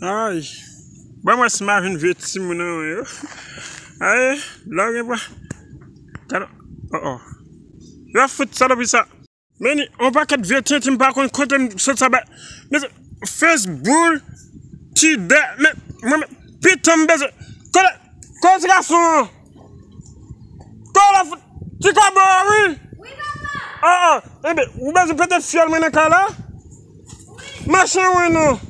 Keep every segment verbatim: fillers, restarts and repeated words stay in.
Ay. Ban m wè si m a jwenn vye timoun an yo. Ay, la gen pa. Gade. Oh, oh. Yo fout salopri sa. Men ni on pakèt vye tenten m pa konn kote m sot sa ba. Men Facebook, Tinder, men mwen men pitan m bezwen. Kote, kote ti gason an? Kote la fout ti kòbo a wi. Wi papa. Ah ah, enben ou bezwen pete fyèl mwen nan kay la? Machin wi non.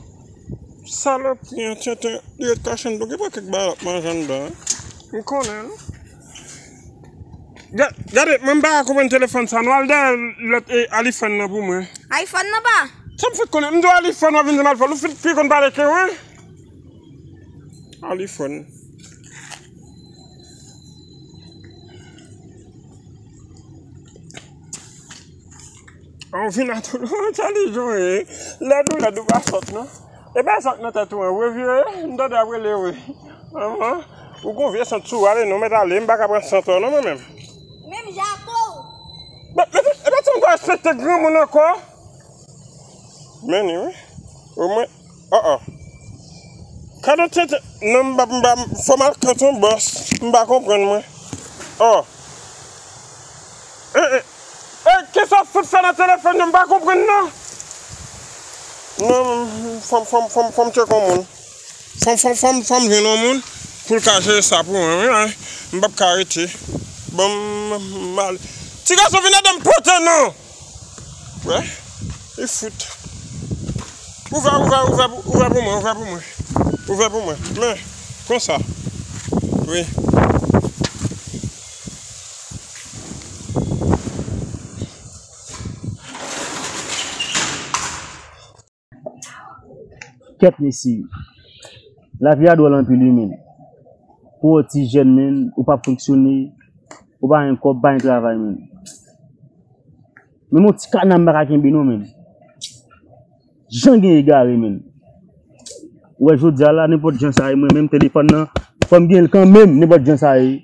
Salopri an tenten li ret kache anndan. Gen pa kèk bagay l ap manje anndan. M konnen l. Ga- Gade, mwen m pa ka konprann telefòn sa. Nou al dèyè lòt e, iPhone nan pou mwen. iPhone nan pa? Sa m fout konnen? M di w iPhone w ap vin di m iPhone. Ou fout pi konn pale ke mwen. iPhone. An w vin a tou. Talijon e. Lèd ou lèd ou pa sòt non. E pa sa k nan tèt ou an, revire, m tande ap rele wi. Manman, ou gon vye sant sou ale non, mèt ale, m pa ka pran sant ou non mwen menm. Menm jako. Mèt, mèt, e pa ti moun pa respekte granmoun ankò. Men ni wi. Omwen, oh oh. Kado tete, non m pa, m pa, fò m al kont yon bòs, m pa konprann mwen. Oh. E, e, e, kisa w fout fè nan telefòn nan? M pa konprann non. Non, fò m, fò m, fò m, fò m tcheke yon moun. Fò m, fò m, fò m, fò m jwenn yon moun pou l ka jere sa pou mwen, wi, wi. M p ap ka rete. Bon, m, m, m ale. Ti gason vin ede m pote non. Wè, li fout. Ouvè, ouvè, ouvè, ouvè pou mwen, ouvè pou mwen. Ouvè pou mwen. Men, konsa. Wi. Kèt mesye. Lavi a dwòl anpil wi menn. Pou w ti jèn menn, ou p ap fonksyone, ou pa gen kòb, pa gen travay menn. Menm yon ti kana m pa ka kenbe non menn. Jan gen egare menn. Ou wè jodi a la, nenpòt jan sa ye, mwen menm telefòn nan, fò m gen l kanmenm, nenpòt jan sa ye.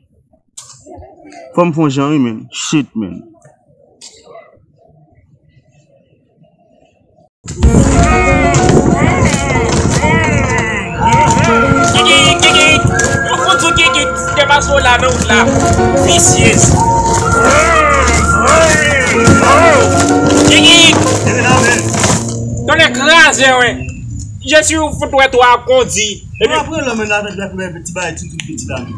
Fò m fè yon jan wi menn. Shit menn. Kiki, kiki, yo fout sou kiki, te pase w la nan wout la. Visye. Kiki. Tonnè kraze wen. Je suis fout wè twa ap kondi. Epi apre lò menn la fè ti bagay ti tout piti la menn.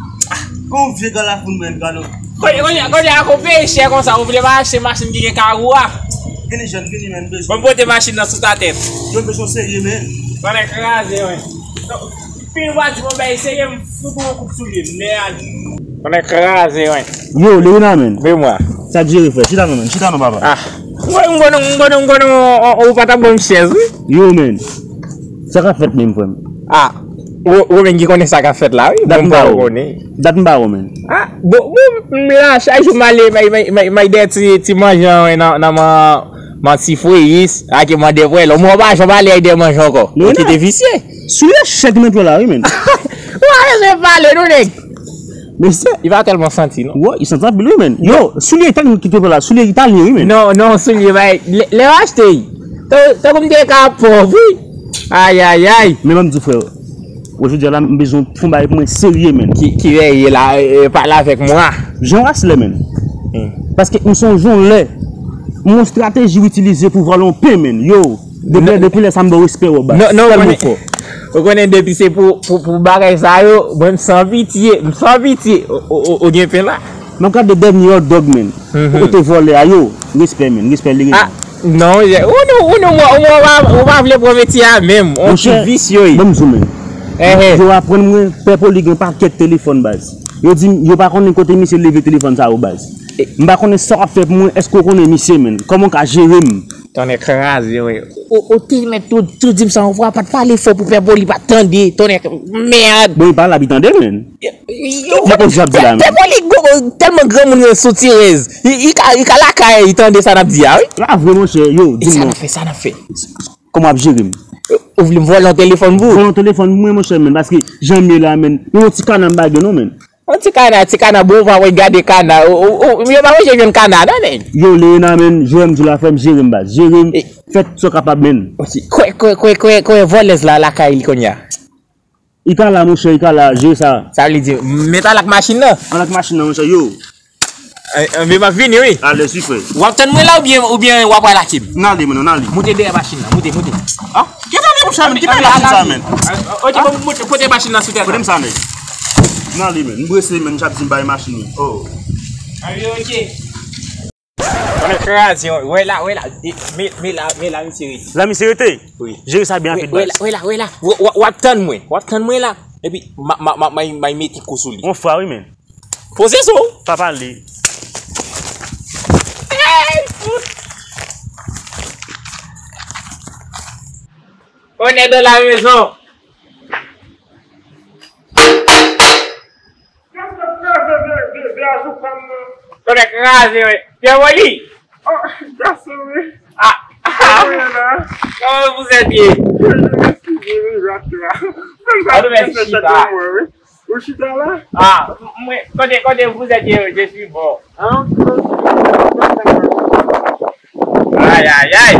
Gon vye galafoun mwen gado. Kote kote kote a gon peyi chè konsa ou vle pa achte machin ki gen karo a. Vini jèn vini menn bezwen. Bon pote machin nan sou ta tèt. Yo bezwen serye menn. Tonnè kraze wen. Fin w a di bon bagay serye m fout ou yon kout soulye mèd. Tonnè kraze wen. Yo Lewina menn. Wi mwa. Sa k jere frè? Chita non menn, chita non papa. Ah. Mwen m konnen m konnen m konnen ou pa t ap ban m chèz wi. Yo menn. Sa k ap fèt menm frè m? Ah. Ou ou menm ki konnen sa k ap fèt la wi. Dat m pa ou konnen. Dat m pa ou menn. Ah. Bon bon m la chak jou m ale may may may may dèyè ti ti manje an nan nan man man ti freyis. Ake mande frè l ou mwen pa janm ale ay dèyè manje ankò. Ou kite visye. Soulye chèk nan pye w la wi menn. Ou pa bezwen pale non nèg. Mesye. Li pa tèlman santi non. Wè, li santi anpil wi menn. Yo, soulye italyen ki te pran la, soulye italyen wi menn. Non, non, soulye bay lè lè yo achte. Tankou m te ka pòv wi. Ayayay. Men ban m di w frè. Ojodi a la m bezwen fon bagay pou mwen serye menn. Ki ki lè ye la, e, e, pale avèk mwen. Jan w aslè menn. Paske m sonje yon lè m yon estrateji w itilize pou vòlè yon pen menn. Yo. Depi lè depi lè sa m ba w respè w baz. Non non. Tèlman fò. Ou konnen depi se pou pou pou bagay sa yo mwen m san pitye m san pitye. Ou ou ou gen pen la. M ap gade dènye hot dog menn. Ou te vòlè a yo. Respè menn, respè li gen. Non ou non ou non ou pa ou pa vle pran metye a menm on ti visye. Ban m di w menn. Yo aprann mwen pè poli gen pakèt telefòn baz. Yo di m yo pa konnen kote misye leve telefòn sa yo baz. M pa konnen sa w ap fè pou mwen èske w konnen misye menn kòman w ka jere m? Tonnè kraze wi. Ou ou te mèt tou tou di m sa yon fwa pa t pale fò pou pè poli pa t tande tonnè mèd. Bon li pa la pi tande menn. Yo konn sa ap di la menn. Pè poli tèlman granmoun yo sou tirèz. Li ka li ka lakay li tande sa n ap di a wi. La vre monchè yo di m non. Sa n ap fè sa n ap fè. Kòman w ap jere m? Ou vle m vòlè yon telefòn pou ou? Vòlè yon telefòn pou mwen monchè menn paske jan m ye la menn. Yon ti kana m pa gen non menn. Yon ti kana ti kana bon ou pa wè gade kana ou ou ou yo pa wè jwenn kana non nèg. Yo Lewina menn jere m di la frè m jere m baz jere m. Fè tout sa w kapab, menn. Ok. Kwè, kwè, kwè, kwè, kwè vòlèz la lakay li kounye a. Li ka la, monchè, li ka la, jere sa. Sa vle di, met al ak machin nan. Al ak machin nan, monchè, yo. Eh, eh, men m ap vini, wi. Alèz, wi, frè. W ap tann mwen la oubyen, oubyen w ap pral lage m? N ale, menn, n ale. Moute dèyè machin nan, moute, moute. Ah, ki tande, monchè, menn? Ki tande machin sa, menn? Ok, bon, moute, pote machin nan sou tèt la. Kote m sa, nèg? N ale, menn. M prese, menn, m t ap di m bay machin, wi. Oh. Ah, wi, ok. Mwen kraze, wè la, wè la. E, men, men la, men la, misye rete. La misye rete? Wi. Jere sa byen rapid, baz. Wè la, wè la, wè la. W, w, w ap tann mwen. W ap tann mwen la. Epi, m a, m a, m a, m a, m a mete kou sou li. On fwa, wi, menn. Poze sou. Pa pale. Hey, fout. On est dans la maison. Gason kraze vye, vye, vye ajouk fanm nan. Konnen kraze, wi. Pierre Wally. Oh, gason, wi. Ah. Mwen la. Comment vous êtes bien? Mwen chita. Ou chita la? Ah, mwen, kote, kote vous êtes bien, je suis bon. Ah, ok. Ay, ay, ay.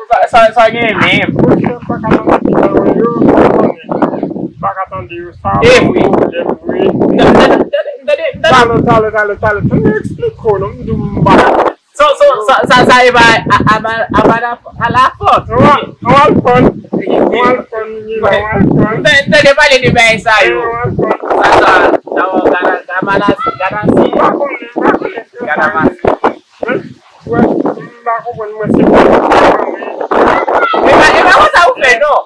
Sa, sa, sa gen menm. Monchè, m pa ka tande ti bagay yo, m pa ka tande yo, sa, e wi. Pwoblèm, wi. Tande, tande, tande, tande. Talè, talè, talè, talè. Fè m eksplike w, non, m di w m pa ka. So, so, sa, sa, sa e pa a, a, a, a, a la fòt. Ou al, ou al fòn. Ou al fòn, Mila, ou al fòn. Tande, tande pale de bagay sa yo. Ou al fòn. Sa, sa, sa, gada, gada, gada, gada, gada, gada, Wè, m pa konprann mwen se pwoblèm mwen. E pa, e pa konsa ou fè, non.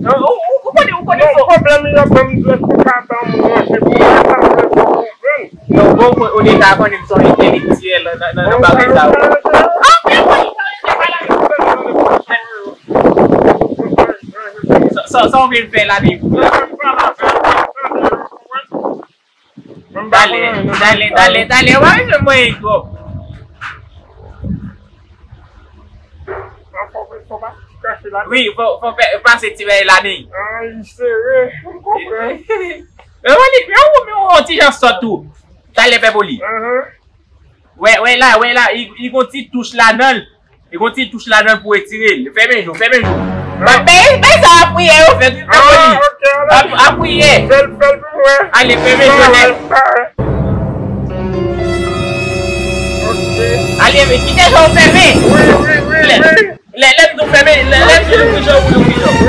Non, ou, ou, ou konnen, ou konnen. Non, pwoblèm yo ban m dwèt pou ka ban m manje pou mwen, sa vle di ou konprann. Non, bon, ou, ou deja konnen m se yon entelektyèl nan, nan, nan bagay sa yo. Sa, sa, sa w vin fè la, menm? Dale, dale, dale, dale. Ou pa bezwen mwen twòp. Wi, fò, fò pase ti bagay la, men. Ay, sere. M konprann. E, wè, li, men ou, men ou, ti jan sòt tou. Dale, pè poli. Wè, wè la, wè la, li, li gon ti touch ladan l. Li gon ti touch ladan l pou retire l. Fèmen je w, fèmen je w. Bay, bay, bay sa apriyè yo fèt, wi, pè poli. Ap-, apriyè. Fè l, fè l pou mwen. Ale, fèmen je w nèt. Ale, men kite je w fèmen. Wi, wi, wi, wi. Lè, lè, lè m di w fèmen, lè, lè m di w louvri je w, ou louvri je w.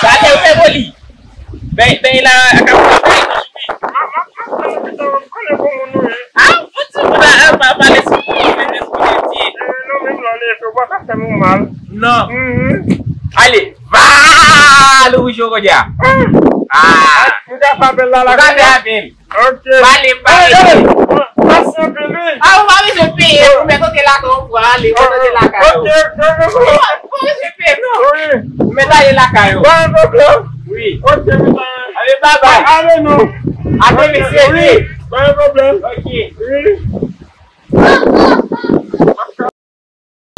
Gade, ou fè boli. Ben, ben, la, ak ap fè boli. Ah, ou ti moun a, a, pa, pa lespri, lespri de Dye. Non, menm lè w leve, ou pa ka fè nou mal. Non. Ale, va, louvri je w kounye a. Ah. Ou ka fè apèl la, la. Ou ka fè apèl. Ok. Pale, pale. Ey, ey, mèsi anpil, wi. Ah, ou pa bezwen peye, ou mèt antre lakay ou, ou ale, ou mèt antre lakay ou. Ok, ok, ok. Ou pa, ou pa bezwen peye, non. Wi. Ou mèt ale lakay ou. Pa gen pwoblèm. Wi. Ok, mèt ale. Ale, bye bye. Ale, non. A demen, si Dye vle. Pa gen pwoblèm. Ok. Wi.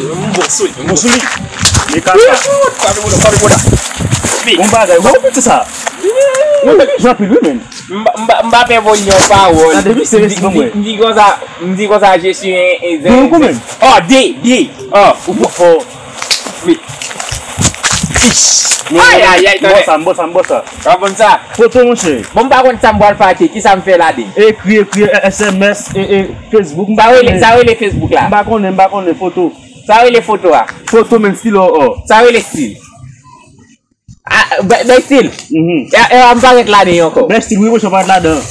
M bon sou li, m bon sou li. Men kaka. Wi, wi, wi, pa de boda, pa de boda. Bon bagay, ou wè piti sa? Ou wè piti anpil, wi, men. M pa, m pa, m pa pè voye yon pawòl. Gade, wi, se resi ban mwen. M di, m di konsa, m di konsa, je suis un, un, un, un. Oh, de, de. Oh, ou fò. Wi. Ay, ay, ay, tande. M bò sa, m bò sa, m bò sa. W ap ban m sa? Foto, monchè. Bon, m pa konn sa m pral fè ak li. Kisa m fè ladan? Ekri, ekri, S M S, e, e, Facebook, m pa konnen. Sa rele, sa rele Facebook la. M pa konnen, m pa konnen, foto. Sa rele foto a. Foto, men stil, o, o. Sa rele stil. Ah, bay, bay stil. Mhm. E, e, m parèt ladan ankò. Bay stil, wi, monchè, parèt ladan.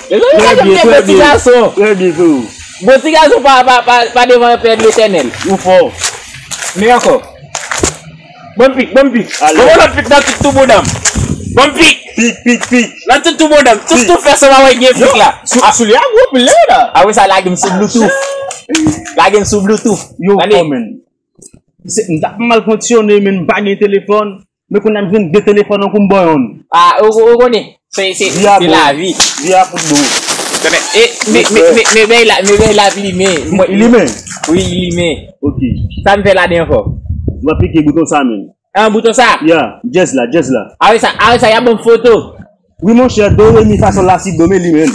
Trè byen, trè byen. Trè byen, freo. Bon, ti gason pa, pa, pa, pa devan Pè Letènèl. Ou fò. Men ankò. Ban m pik, ban m pik. Ale. Ban m lòt pik nan tout tou bondanm. Ban m pik. Pik, pik, pik. Nan tout tou bondanm. Tout tou fè sa pa wè gen pik la. Sou, sou li a gwo pil la. Apre sa, lage m sou Bluetooth. Lage m sou Bluetooth. Yo, kòmèn. Se, m t ap mal fonksyone, men m pa gen telefòn. Men kounye a m jwenn de telefòn, an kou m ba w yonn. Ah, ou, ou konnen. Se, se, se lavi. Vi a kout bou. Tande, e, men, men, men, men, men la, men, men la limen. Limen? Wi, limen. Ok. Sa m fè ladan ankò? M ap pike bouton sa, men. Ah, bouton sa? Ya, djèz la, djèz la. Apre sa, apre sa, y ap ban m foto. Wi, monchè, do, re, mi, fa, sòl, la, si, do, men li menm.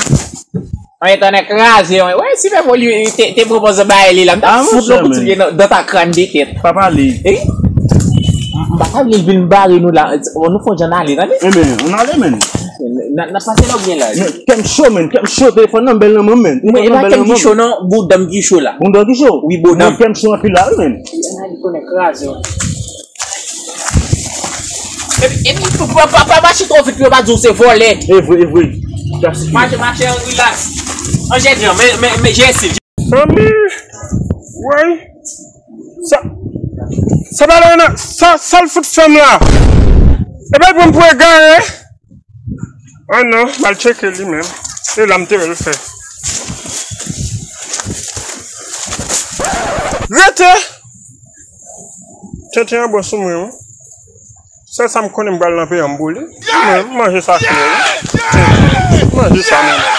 An etan nèg kraze, wi, si fè pou li te, te pran pòz bay li la, m ta fout l yon kout sou pye nan, dan ta kràn de tèt. Pa pale. M pa ta vle l vin bare nou la. Bon, nou fè yon jan n ale, tande? Ebyen, ann ale, men. N ap pase la oubyen la? Men, kè m cho, men, kè m cho, telefòn nan bèl nan men m, men. Mwen, e pa kè m ki cho, non, bouda m ki cho la. Bouda ki cho? Wi, bouda m. Mwen, kè m cho anpil la, wi, men. Ann ale, konnen kraze, wi. Epi, epi, pa, pa, pa mache twò vit pou yo pa di w se vòlè. E vre, e vre. Mache, mache, relax. An jènjan, men, men, men, jèsi. Zanmi, woy. Sa, sa bagay nan, sa, sa l fout fè m la? E pa pou m pou egare? Oh non, m al tcheke li menm. E la m te wè l fè. Rete! Tenten an bon sou mwen, wi. Sèl sa m konnen m pral nan peyi an m boule. Mwen, m manje sa fini, wi. M manje sa menm.